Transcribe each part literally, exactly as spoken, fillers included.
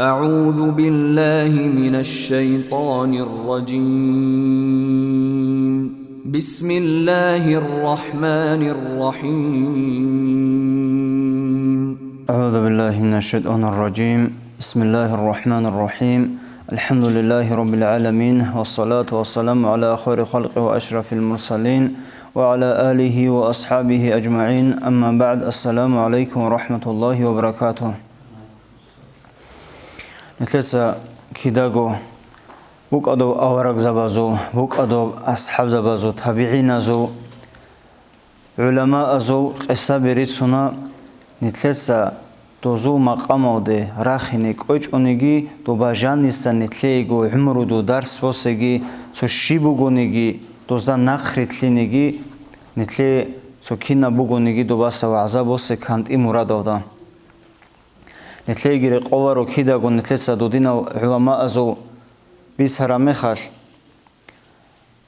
أعوذ بالله من الشيطان الرجيم. بسم الله الرحمن الرحيم. أعوذ بالله من الشيطان الرجيم. بسم الله الرحمن الرحيم. الحمد لله رب العالمين، والصلاة والسلام على خير خلقه وأشرف المرسلين، وعلى آله وأصحابه أجمعين. أما بعد، السلام عليكم ورحمة الله وبركاته. Нилъеца кидаго букӀадаб аварагзабазул, букӀадаб асхӀабзабазул, табигӀиназул, гӀуламаазул къисаби рицуна. Нилъеца дозул макъамалде рахине кӀвечӀониги, доба жаниса нилъеего гӀумруду дарс босеги, цо щиб бугониги, дозда нахърилълъиниги, нилъее цо кинаб бугониги добаса вагӀза босе кантӀи мурадалда. Нилъееги рекъоларо кидаго нилъеца додинал гӀуламаазул бицараб мехалъ,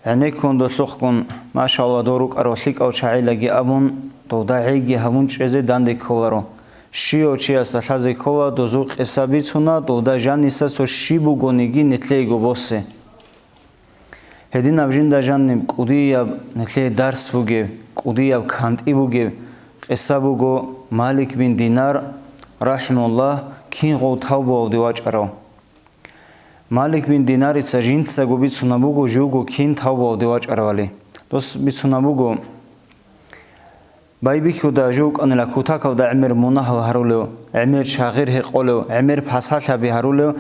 гӀенеккун долъухъгун, машалла, дов рукӀарал лъикӀал чагӀилаги абун, долда гӀейги гьабун чӀезе данде кколаро. Щивав чиясда лъазе ккола, дозул къиса бицуна, долда жаниса цо щиб бугониги нилъеего босе. Гьединаб жинда жаниб кӀудияб нилъее дарс бугеб, кӀудияб кантӀи бугеб къиса буго Малик бин Динар, рахӀимагьуллагь, кин гъов тавбуялде вачӀарав. Малик бин Динарица жинцаго бицунаб буго живго кин тавбуялде вачӀаравали. Дос бицунаб буго, байбихьуда жо вукӀанила кутакалда гӀемер мунагьал гьарулев, гӀемер чагъир гьекъолев, гӀемер пасалъаби гьарулев,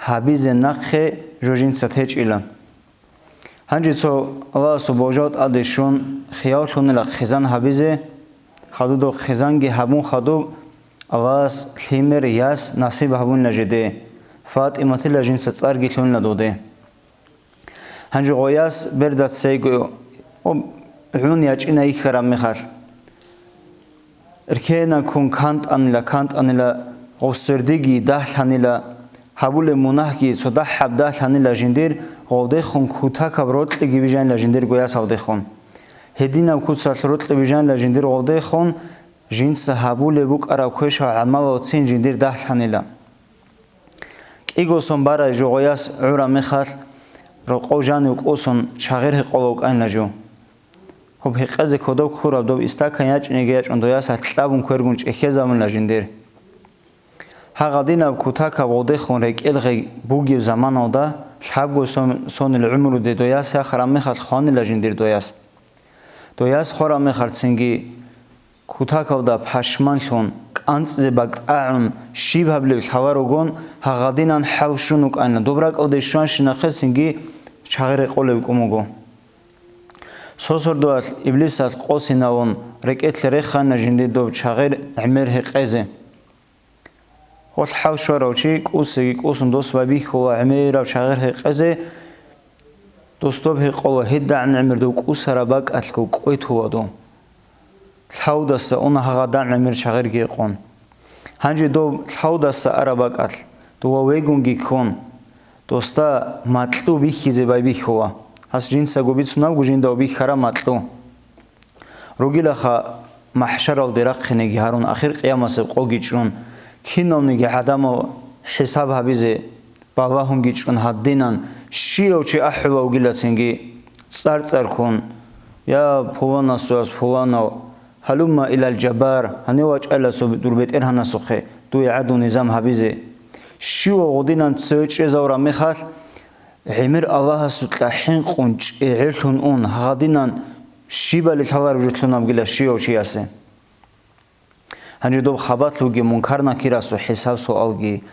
гьабизе нахъе жо жинца течӀила. Гьанже цо Аллагьасул божал тӀаде щун, хияв лъунила хъизан гьабизе, хадуб хъизанги гьабун хадуб, Аллагьас лъимер яс насиб гьабунила жеде, ФатӀиматила жинца цӀарги лъунила доде. Гьанже гъояс берда цейго гӀун ячӀина йихьараб мехалъ, ркенаккун кантӀанила, кантӀанила, гъов свердиги дагьлъанила, гьабулеб мунагьги цо дагьаб дагьлъанила жиндир, гъолдехун кутакаб рокьиги бижанила жиндир гъоясалдехун. Гьединаб куцалъ рокьи бижанила жиндир гъолдехун, жинца гьабулеб букӀараб квешал гӀамалалцин жиндир дагьлъанила. КӀиго сон барай жо гъояс гӀураб мехалъ, рокъов жанив кӀусун чагъир гьекъолев вукӀанила жо. Гьоб гьекъезе кодоб ккураб доб истакан ячӀинеги ячӀун доясалъ кьабун квергун чӀехьезабунила жиндир. Гьагъадинаб кутакаб гъолдехун рекӀел гъей бугеб заманалда, лъабго сон-, сонил гӀумруде дояс яхараб мехалъ хванила жиндир дояс. Дояс хвараб мехалъцинги, кутакалда пашманлъун, кӀанцӀизе бакӀ тӀагӀун, щиб гьабилеб лъалар ругон, гьагъадинан хӀал щун вукӀанила, доб ракӀалде щванщинахъесинги чагъир гьекъолев вукӀун вуго. Сосордоялъ иблисалъ къосинавун, рекӀелъе рехана жиндир доб чагъир гӀемер гьекъезе. Гъолъ хӀал щварав чи кӀусиги кӀусун дос байбихьула гӀемераб чагъир гьекъезе, дос доб гьекъола гьедагӀан гӀемер дов кӀусараб бакӀалъго кӀветула дов. Лъавдаса уна гьагъадагӀан гӀемер чагъирги гьекъон. Гьанже дов лъавдаса араб бакӀалъ, дова вегунги ккун, досда макьу бихьизе байбихьула. Гьас жинцаго бицунабго жинда бихьараб макьу. Ругилаха махӀшаралде рахъинеги гьарун, ахир къиямасеб къоги чӀун, киналниги гӀадамал хӀисаб гьабизе балагьунги чӀун гьадинан, щияв чи ахӀула вугилацинги цӀар-цӀарккун: «Я пуланасул яс пуланав, гьалумма илал жаббар, гьанив вачӀайла цо дур бетӀергьанасухъе, дуе гӀадлу-низам гьабизе». Щивав гъудинан цеве чӀезавураб мехалъ, гӀемер Аллагьасукьа хӀинкъун чӀегӀерлъун ун, гьагъадинан щибали лъалареб жо лъун абгила щивав чиясе. Гьанже доб хабалъ бугеб Мункар-Накирасул хӀисаб-суалги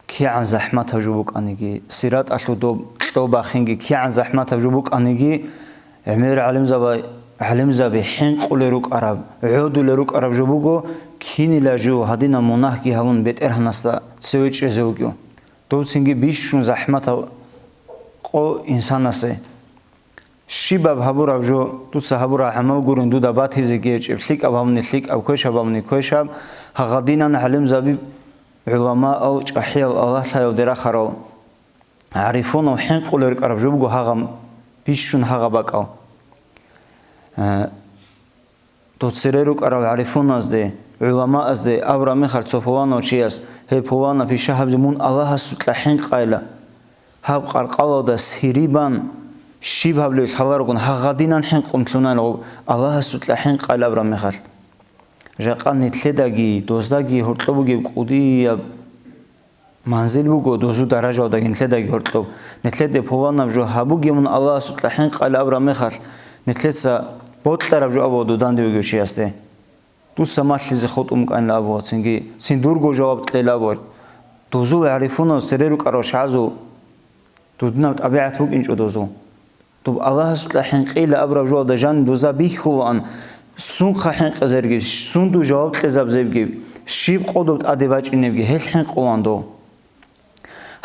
кигӀан захӀматаб жо букӀаниги, сираталъул доб кьо бахинги кигӀан захӀматаб жо букӀаниги, гӀемер гӀалимзаба-, гӀалимзаби хӀинкъулел рукӀараб, гӀодулел рукӀараб жо буго, кинила жо гьадинаб мунагьги гьабун БетӀергьанасда цеве чӀезе вугев. Дов цинги бищун захӀматаб къо инсанасе. Щибаб гьабураб жо, дуца гьабураб гӀамал гурин дуда батизе гьечӀеб, лъикӀаб гьабуни лъикӀаб, квешаб гьабуни квешаб, гьагъадинан гӀалимзаби, гӀуламаал, чӀахӀиял, Аллагьлъаял дерахарал, гӀарифунал хӀинкъулел рукӀараб жо буго гьагъаб бищун гьагъаб бакӀал. Э, Доцере рукӀарал гӀарифуназде, гӀуламаазде абураб мехалъ цо пуланав чияс: «Гьей, пуланаб, пиша гьабизе мун Аллагьасукьа хӀинкъайла. Гьаб къаркъалалда сири бан, щиб гьабилеб лъаларогун, гьагъадинан хӀинкъун лъунайила гъоб, Аллагьасукьа хӀинкъайла», абураб мехалъ. Жакъа нилъедаги доздаги гьоркьоб бугеб кӀудияб манзил буго, дозу даражалдаги нилъедаги гьоркьоб. Нилъеде пуланаб жо гьабуге мун Аллагьасукьа хӀинкъайла абураб мехалъ, нилъеца бокьараб жо абула дуда данде вугев чиясде. Дуца малъизе хутӀун букӀанила абула, цинги цин дурго жаваб кьела абула. Дозул гӀарифуназ цере рукӀарал шагьазул дудинаб тӀабигӀат букӀинчӀо дозул. Доб Аллагьасукьа хӀинкъила абураб жоялда жаниб доза бихьулаан, сунха хӀинкъизарги, сунду жаваб кьезабзебги, щиб къодоб тӀаде бачӀинебги, гьел хӀинкъулаан дов.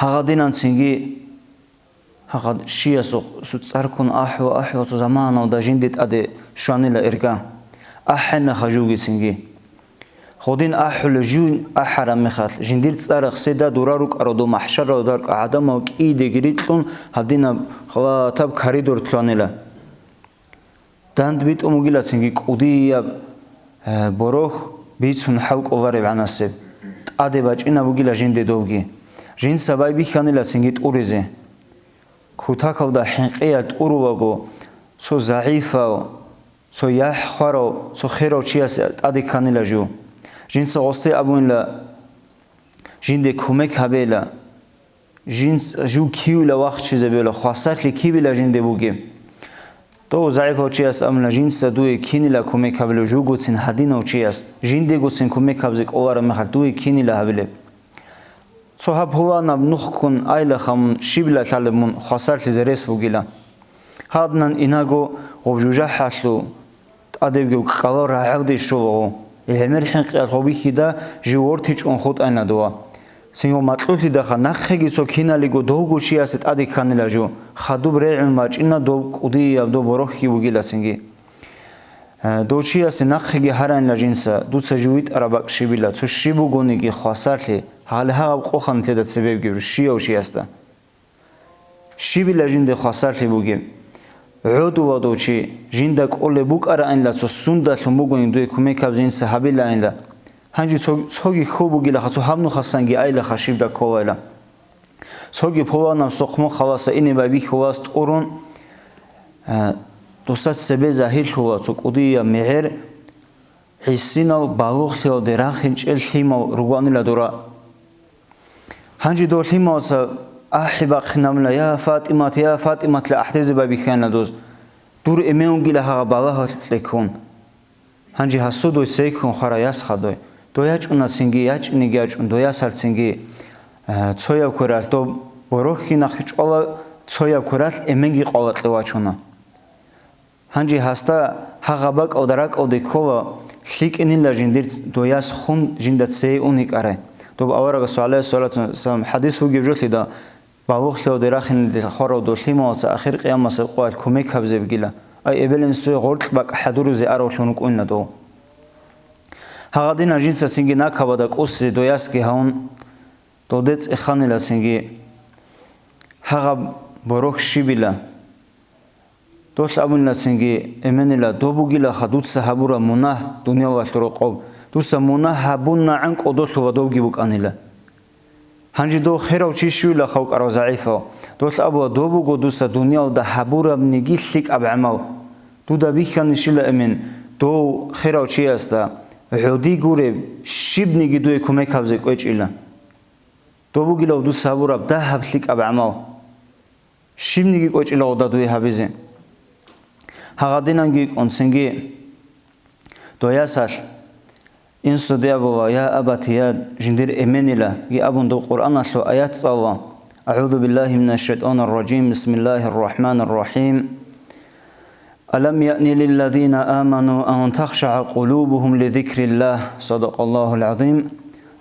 Гьагъадинан цинги, гьагъад шиясухъ цӀар ккун ахӀула-ахӀула цо заманалда жинде тӀаде щванила ирга. АхӀенна хажуги цинги. Гъодин ахӀула жив ахӀараб мехалъ, жиндир цӀар рехседа дура рукӀарал дов махӀшаралда рукӀа гӀадамал кӀийдеги рикьун, гьадинаб халатаб коридор лъугьанила. ДандбитӀун бугила цинги кӀудияб, э, борохь бицун хӀалкӀолареб гӀанасеб. ТӀаде бачӀинаб бугила жинде довги. Жинца байбихьанила цинги тӀуризе. Кутакалда хӀинкъиялъ тӀурулаго, цо загӀипав, цо яхӀ хварав, цо херав чияс тӀаде кканила жив. Жинца гъосде абунила, жинде кумек гьабейила. Жинц-, жив кивила вахчизабила, хвасарлъи кибила жинде бугеб. Дов загӀипав чияс абуна, жинца дуе кинила кумек гьабилеб, жугоцин гьадинав чияс, жиндегоцин кумек гьабизе кӀолараб мехалъ дуе кинила гьабилеб. Цо гьаб пуланаб нух ккун айла хамун щибила лъалеб мун хвасарлъизе рес бугила. Гьаднан инаго гъоб жужахӀалъул тӀадебги ккалал рагӀалде щолаго, гӀемер хӀинкъиялъ гъоб бихьида жив вортичӀун хутӀайна дова. Цинго макьулъидаха нахъеги цо киналиго довго чиясе тӀаде кканила жо, хадуб регӀун бачӀина доб кӀудияб доб борохьги бугила цинги. Э, дов чиясе нахъеги гьарайнила жинца, дуца жив витӀараб бакӀ щибила, цо щиб бугониги хвасарлъи, гьале гьагъаб къоха нилъеда цебебги щияв чиясда. Щибила жинде хвасарлъи бугеб? ГӀодула дов чи, жинда кӀолеб букӀараинла цо сундалъун бугони дуе кумекаб жинца гьабилаинла. Гьанже цо-, цоги хьул бугилаха, цо гьаб нухасанги айилаха щибда кколайла. Цоги пуланаб сохъмохъаласа ине байбихьулас тӀурун, а, дуса цебе загьирлъула цо кӀудияб мегӀер, гӀисинал балугълъиялде рахинчӀел лъимал ругоанила дора. Гьанже дов лъималаса ахӀи бахъинабуна: «Я ФатӀимат, я ФатӀимат», ла ахӀдезе байбихьана доз. Дур эмен вугила гьагъа балагьалъе ккун. Гьанже гьасудуй цейккун хвара яс хадуй. Дой ячӀунацинги, ячӀиниги ячӀун, дой ясалцинги, э, цояб квералъ доб борохьги нахъ чӀвала, цояб квералъ эменги къвалакье вачуна. Гьанже гьасда гьагъа бакӀалда ракӀалде ккола лъикӀинила жиндир дояс хун жинда цее ун йикӀарай. Доб аварагасул, гӀалайгьиссалату вассалам, хӀадис бугеб жолъида, балугълъиялде рахиналде хварав дов лъималаса ахир къиямасеб къоялъ кумек гьабизе бугила, ай эбел-инсуе гъоркь бакӀ хӀадуризе аравлъун вукӀунила дов. Гьагъадина жинца цинги накабада кӀуси доясги гьавун, доде цӀеханила цинги гьагъаб борохь щибила. Дол абунилацинги эменила, доб бугилаха дуца гьабураб мунагь дуниялалъул рокъоб. Дуца мунагь гьабуна гӀанкӀ кӀодолъула добги букӀанила. Гьанже дов херав чи щуила хавкӀарав загӀипав. Дол абула, доб буго дуца дуниялда гьабурабниги лъикӀаб гӀамал. Дуда бихьанищила, эмен, дов херав чиясда гӀоди гуреб щибниги дуе кумек гьабизе кӀвечӀила. Доб бугилав дуца гьабураб дагьаб лъикӀаб гӀамал. Щибниги кӀвечӀила гъода дуе гьабизе. Гьагъадинанги кӀунцинги доясалъ, инсуде абула: «Я абати, я жиндир эменила», ги абун доб Къуръаналъул аят цӀала: «АгӀузу биллагьи минаш шайтӀанир ражим, бисмиллагьир рахӀманир рахӀим. Алам яъни лиллазина аману ан тахшагӀа къулубугьум ли зикриллагь». Садакъаллагьул гӀазим.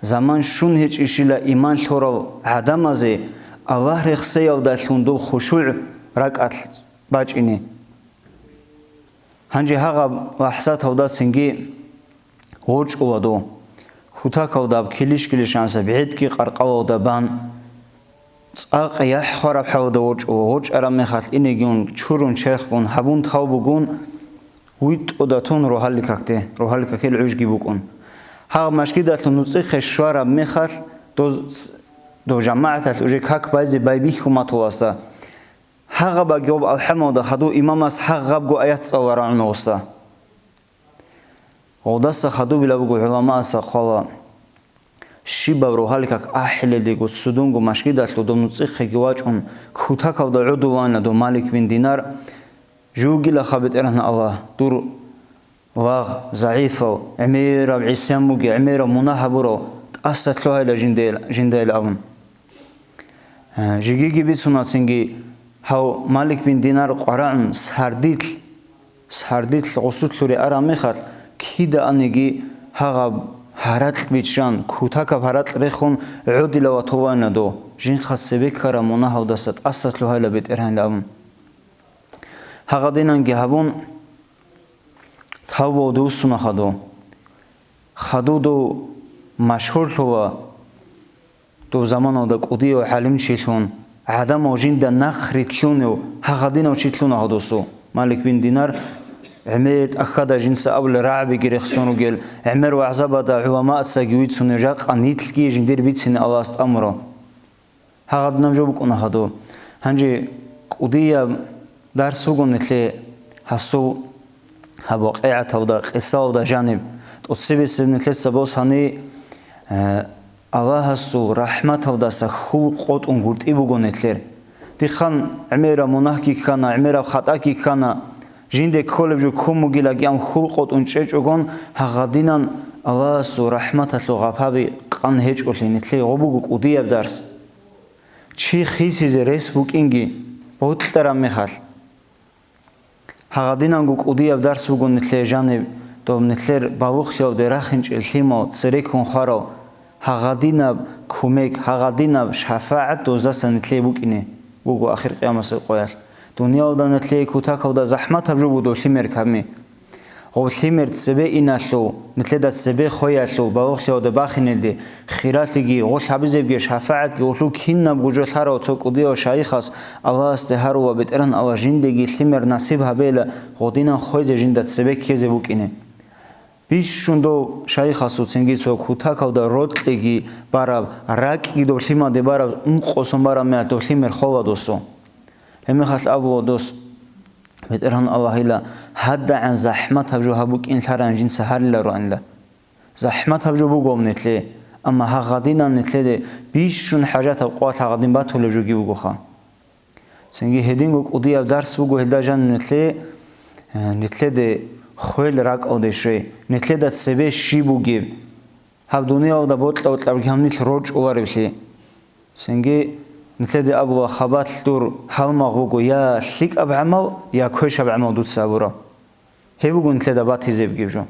Заман щун гьечӀищила иман лъурал гӀадамазе Аллагь рехсеялдалъун доб хушугӀ ракӀалъ бачӀине. Гьанже гьагъаб лахӀзаталдацинги ворчӀула дов. Кутакалда аб килищ-килищ гьанса бегӀедги къаркъалалда бан, цӀакъ яхӀ хвараб хӀалда ворчӀула, ворчӀараб мехалъ инеги ун, чурун черхгун, гьабун тавбугун, витӀуда тун рогьалил какде, рогьалил какил гӀужги букӀун. Гьагъ машгидалъун нуцӀихъе щвараб мехалъ, доз, дов жамагӀаталъ уже как байзе байбихьун батуласа, гьагъабаги гъоб алхӀамалда хадув имамас гьагъабго аят цӀалула рагӀуна гъосда. Гъодаса хадубила буго гӀуламааса хъвала, щибаб рогьалил как ахӀилелдего цудунго машгидалъул дов нуцӀихъеги вачӀун, кутакалда гӀодулайна дов Малик бин Динар, жугила ха БетӀергьан Аллагь, дур лагъ, загӀипав, гӀемераб гӀисян бугев, гӀемераб мунагь гьабурав, тӀаса лъугьайла жинда-, жиндайилан абун. Жегиги бицунацинги, гьав Малик бин Динар къварагӀун сардилъ, сардилъ гъусулъуре араб мехалъ, киданиги гьагъаб гьаракь биччан, кутакаб гьаракь рехун гӀодила ватулайна дов, жинхъа цебе ккараб мунагьалдаса тӀаса лъугьайла БетӀергьанилан абун. Гьагъадинанги гьабун, тавбуде вуссуна хадув. Хадув дов машгьурлъула дов заманалда кӀудияв гӀалимчилъун, гӀадамал жинда нахърилълъунев гьагъадинав чилъуна гьадусу. Малик бин Динар гӀемер тӀахьада жинца абулел рагӀабиги рехсон ругел, гӀемер вагӀзабада гӀуламацаги вицунев, жакъа нилъги жиндир бицине Аллагьас тӀамурав. Гьагъадинаб жо букӀуна хадув. Гьанже кӀудияб дарс буго нилъее гьасул гьаб вакъигӀаталда, къисалда жаниб. ТӀоцебесеб нилъеца босани, э, Аллагьасул рахӀматалдаса хьул къотӀун гуртӀи буго нилъер. Дихъан гӀемераб мунагьги ккана, гӀемераб хатӀаги ккана, жинде кколеб жо ккун бугилаги ам хьул къотӀун чӀечӀогон, гьагъадинан Аллагьасул рахӀматалъул гъапаби къан гьечӀолъи нилъее гъо буго кӀудияб дарс. Чи хисизе рес букӀинги, бокьараб мехалъ. Гьагъадинанго кӀудияб дарс буго нилъее жаниб, доб нилъер балугълъиялде рахинчӀел лъимал, цереккун хварал, гьагъадинаб кумек, гьагъадинаб шафагӀат доздаса нилъее букӀине буго ахир къиямасеб къоялъ. Дуниялда нилъее кутакалда захӀматаб жо буго лъимер ками. Гъоб лъимер цебе иналъул, нилъеда цебе хвеялъул балугълъиялде бахинелде, хиралъиги, гъолъ гьабизебги, шафагӀатги, гъолъул кинабго жо лъарав цо кӀудияв шайихас Аллагьасде гьарула, БетӀергьан Аллагь жиндеги лъимер насиб гьабейила гъодинан хвезе жинда цебе ккезе букӀине. Бищун дов шайихасул цинги цо кутакалда рокьиги бараб, ракӀги доб лъимаде бараб, ункъо сон бараб мехалъ дов лъимер хола досу. Гьебмехалъ абула дос, БетӀергьан Аллагьила, гьадагӀан захӀматаб жо гьаб букӀин лъаран жинца гьарилароанила. ЗахӀматаб жо буго нилъее, амма гьагъадинан нилъеде бищун хӀажатаб къоялъ гьагъадин батулеб жоги бугоха. Цинги гьединго кӀудияб дарс буго гьелда жаниб нилъее, э, нилъеде хвел ракӀалде щвей, нилъеда цебе щиб бугеб. Гьаб дуниялда бокьа-бокьарабги гьаб нилъ рорчӀулареблъи. Цинги нилъеде абула, хабалъ дур гьалмагъ буго я лъикӀаб гӀамал, я квешаб гӀамал дуца гьабураб. Гьеб буго нилъеда батизе бугеб жо.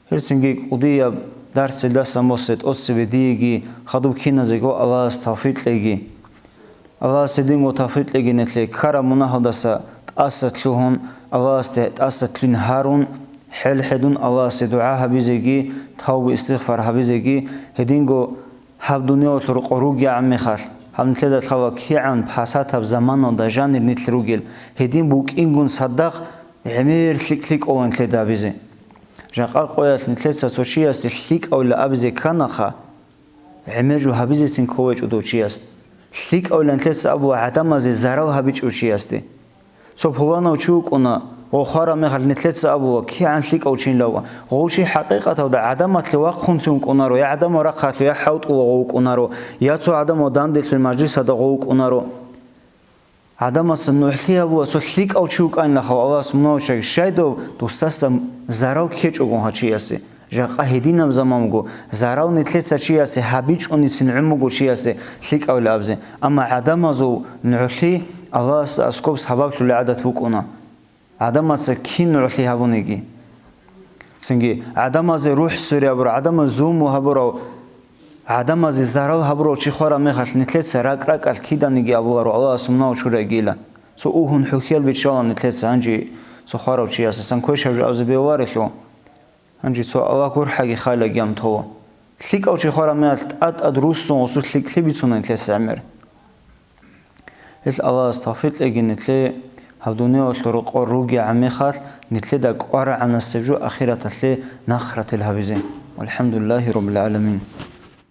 Гьерцинги кӀудияб дарс гьелдасан босе тӀоцебе диеги хадуб киназего Аллагьас тавфикъ кьеги. Аллагьас гьединго тавфикъ кьеги нилъее ккараб мунагьалдаса тӀаса лъугьун, Аллагьасде тӀаса лъугьин гьарун, хӀел-хӀедун Аллагьасде дугӀа гьабизеги, тавбу-истигъфар гьабизеги, гьединго гьаб дуниялалъул рокъор ругегӀан мехалъ, гьаб нилъеда лъала кигӀан пасатаб заманалда жанир нилъ ругел, гьедин букӀингун цадахъ гӀемер лъикӀ-лъикӀав нилъеда гьабизе. Жакъа къоялъ нилъеца цо чиясде лъикӀавила абизе кканаха, гӀемер жо гьабизецин кколечӀо дов чияс. ЛъикӀавила нилъеца абула гӀадамазе зарал гьабичӀев чиясде. Цо пуланав чи вукӀуна, гъов хвараб мехалъ нилъеца абула, кигӀан лъикӀав чинлъав. Гъов чи хӀакъикъаталда гӀадамалъе вахъунцин вукӀунаро, я гӀадамал рахъалъув, я хӀалтӀула гъов вукӀунаро, я цо гӀадамал данделъул мажлисалда гъов вукӀунаро. ГӀадамаца нугӀлъи гьабула, цо лъикӀав чи вукӀанилахъав Аллагьас мунагьал чагӀи, щайдав дусдаса зарал ккечӀого гьав чиясе. Жакъа гьединаб заман буго, зарал нилъеца чиясе гьабичӀоницин гӀумруго чиясе лъикӀавила абизе. Амма гӀадамазул нугӀлъи Аллагьасда аскоб сабаблъулеб гӀадат букӀуна. ГӀадамаца кин нугӀлъи гьабуниги. Цинги гӀадамазе рухӀ сверизе гьабурав, гӀадамазе зулму гьабурав, гӀадамазе зарал гьабурав чи хвараб мехалъ нилъеца ракӀ-ракӀалъ киданиги абуларо Аллагьас мунагьал чурайгила. Цо угьун хӀухьел биччала нилъеца, гьанже цо хварав чиясасан квешаб жо абизе бегьуларелъул. Гьанже цо Аллагь гурхӀаги хайлаги гьабун тола. ЛъикӀав чи хвараб мехалъ тӀад-тӀад руссун гъосул лъикӀлъи бицуна нилъеца гӀемер. Гьел Аллагьас тавфикъ кьеги нилъее гьаб дуниялалъул рокъор ругегӀан мехалъ нилъеда кӀварагӀанасеб жо ахираталъе нахратил гьабизе. والحمد لله رب العالمين.